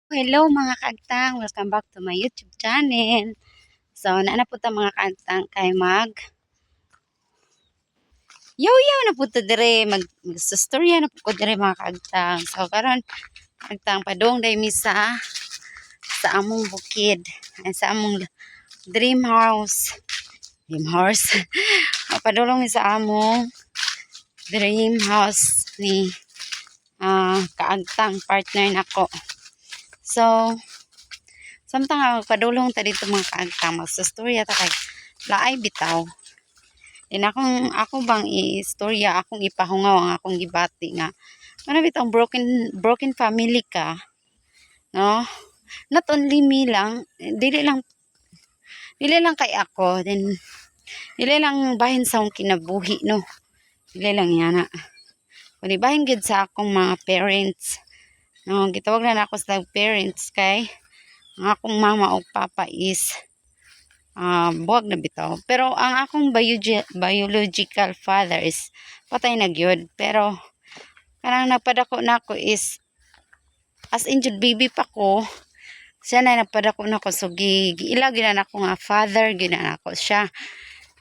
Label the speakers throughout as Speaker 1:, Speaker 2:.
Speaker 1: Hello, mga kaagtang! Welcome back to my YouTube channel. So, naa na po ta, mga kaagtang, kay mag yaw-yaw na po ta dire, magsustorya na po ko dire, mga kaagtang. So, karon, kaagtang, padung day mi sa among bukid, ay, sa among dream house. Dream house. Padulong mi sa among dream house ni kaagtang partner nako. So, samtang nga magpadulong ta dito, mga kaagtang, magsustorya ta kay laay bitaw. Then akong ako bang i-istorya, akong ipahungaw ang akong gibati nga ano bitong broken broken family ka, no? Not only me lang, dili lang kay ako, then dili lang bahin sa akong kinabuhi, no? Dili lang yana. Kundi bahin gid sa akong mga parents. No, gitawag na nako sa parents kay ang akong mama o papa is buwag na bitaw. Pero ang akong biological father is patay na gyud. Pero kanang nagpadako na ako is as in jud baby pa ko, siya na nagpadako na ko, so giila gyud na nako nga father gyud na nako siya.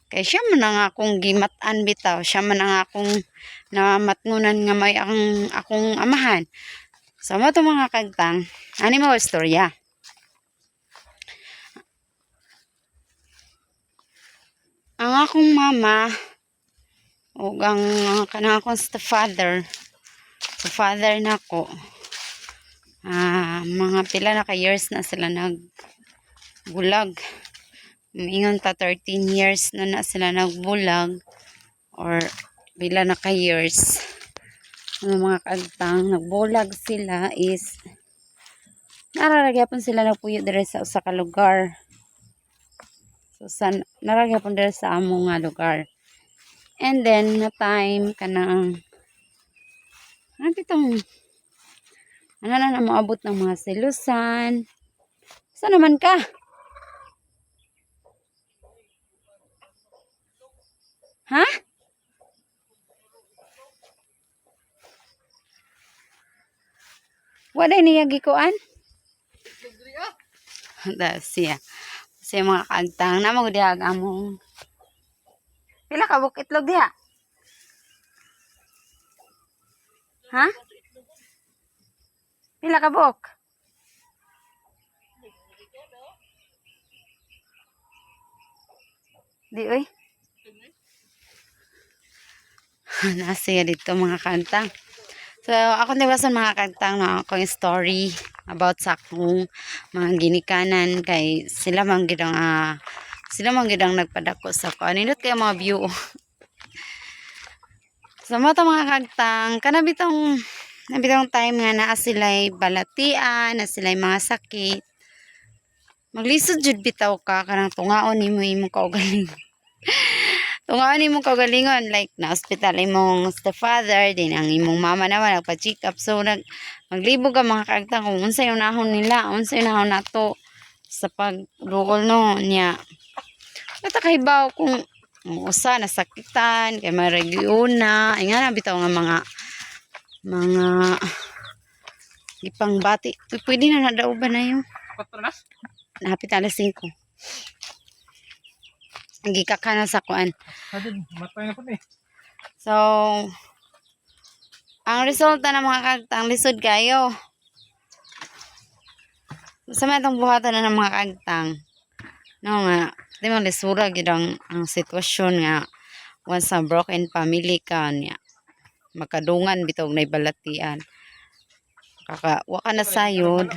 Speaker 1: Kay siya man ang akong gimat-an bitaw, siya man ang akong namatngunan nga may ang akong amahan. So mo to, mga kagtang, ani mo istorya. Ang akong mama ug ang kanang akong stepfather, sa father nako, mga pila na ka years na sila nagbulag. Ingon ta 13 years na na sila nagbulag or pila na ka years. Ang mga kaagtang, nagbulag sila is naa ra gyapon sila nagpuyo dire sa usa ka lugar. So sa naa ra gyapon dire sa among nga lugar. And then na time kanang ano bitong ano na na moabot ng mga selusan. Saan naman ka? Ha? Wala niya gikuan? Da siya. Siya, mga kaagtang, na mo diha ang among pila ka buok itlog diha? Ha? Pila ka buok? Di oy. Nasa dito, mga kaagtang. So, ako sa mga kaagtang na akong story about sa akong mga ginikanan kay sila man gid ang nagpadako sa ako. Anindot kay mga view. So, mo to, mga kagtang, kana bitong time nga naa sila'y balatian, naa sila'y mga sakit. Maglisod jud bitaw ka kanang tungaon nimo imong kaugalingon. Tungaon nimo kaugalingon, like na ospital imong stepfather, din ang imong mama naman nagpa-check up. So maglibog ka, mga kaagtang, kung unsay unahon nila, unsay unahon nato sa pagduol, no, niya. Basta kahibaw kung usa nasakitan kay may region na ay nga na bitaw nga mga ipangbati. Pwede na na daw ba na yun?
Speaker 2: Patronas?
Speaker 1: Hapit alas 5. Gikaka na sa kuan.
Speaker 2: Sabi, matay na po eh.
Speaker 1: So, ang resulta ng mga kagtang, lisod kayo. Sa mga itong buhatan na ng mga kagtang, no nga, di man lisura gid ang sitwasyon nga once a broken family ka niya, makadungan bitaw na balatian. Kaka, wa ka na sayod.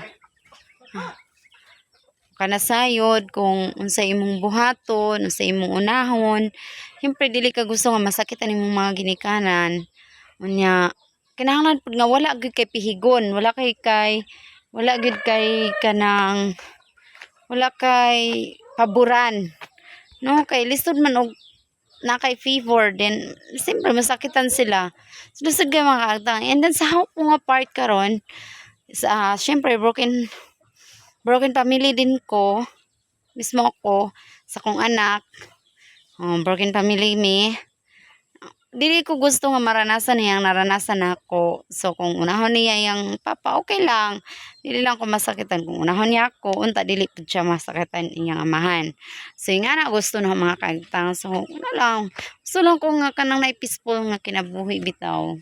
Speaker 1: Ka na sayod kung unsa imong buhaton, unsa imong unahon. Siyempre dili ka gusto nga masakitan imong mga ginikanan. Unya kinahanglan pud nga wala gyud kay pihigon, wala gyud kay kanang wala kay paboran. No, kay lisod man og na kay fever, then siyempre masakitan sila. So lisod kay, mga kaagtang. And then sa ko nga part karon sa siyempre broken broken family din ko mismo ako sa akong anak, broken family mi. Dili ko gusto nga maranasan niyang naranasan nako. So kung unahon niya iyang papa, okay lang. Dili lang ko masakitan. Kung unahon niya ako, unta dili pud siya masakitan iyang amahan. So yung nga na gusto na mga kaagtang. So una lang, gusto lang ko nga kanang naay peaceful nga kinabuhi bitaw.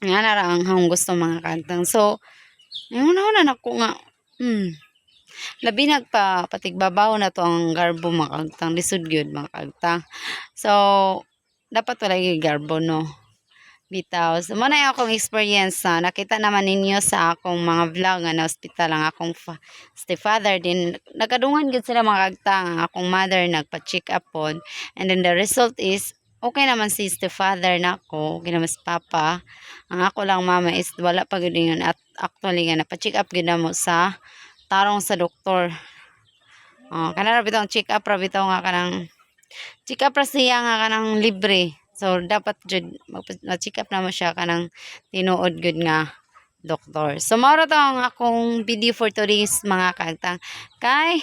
Speaker 1: Nga na ra ang akong gusto, mga kaagtang. So yung una na nako nga labi nagpa patigbabaw na to ang garbo, mga kaagtang, lisod gyud, mga kaagtang. So dapat wala gyud garbo, no, bitaw. So mao na yung akong experience na nakita naman ninyo sa akong mga vlog nga na hospital ang akong stepfather din. Nagkadungan gyud sila, mga kaagtang. Ang akong mother nagpa-check up pod and then the result is okay naman si stepfather nako, okay naman si papa. Ang ako lang mama is wala pa gyud yun at actually nga napa-check up gyud namo sa tarong sa doktor. Oh, kana ra bitaw ang check up ra bitaw nga kanang check up ra siya nga kanang libre. So dapat jud ma-check up na mo siya kanang tinuod gyud nga doktor. So mao ra to ang akong video for today's, mga kaagtang. Kay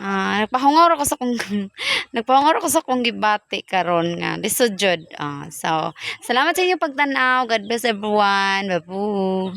Speaker 1: nagpahungaw ra ko sa akong gibati karon nga lisod jud. So salamat sa inyong pagtan-aw. God bless everyone. Babu.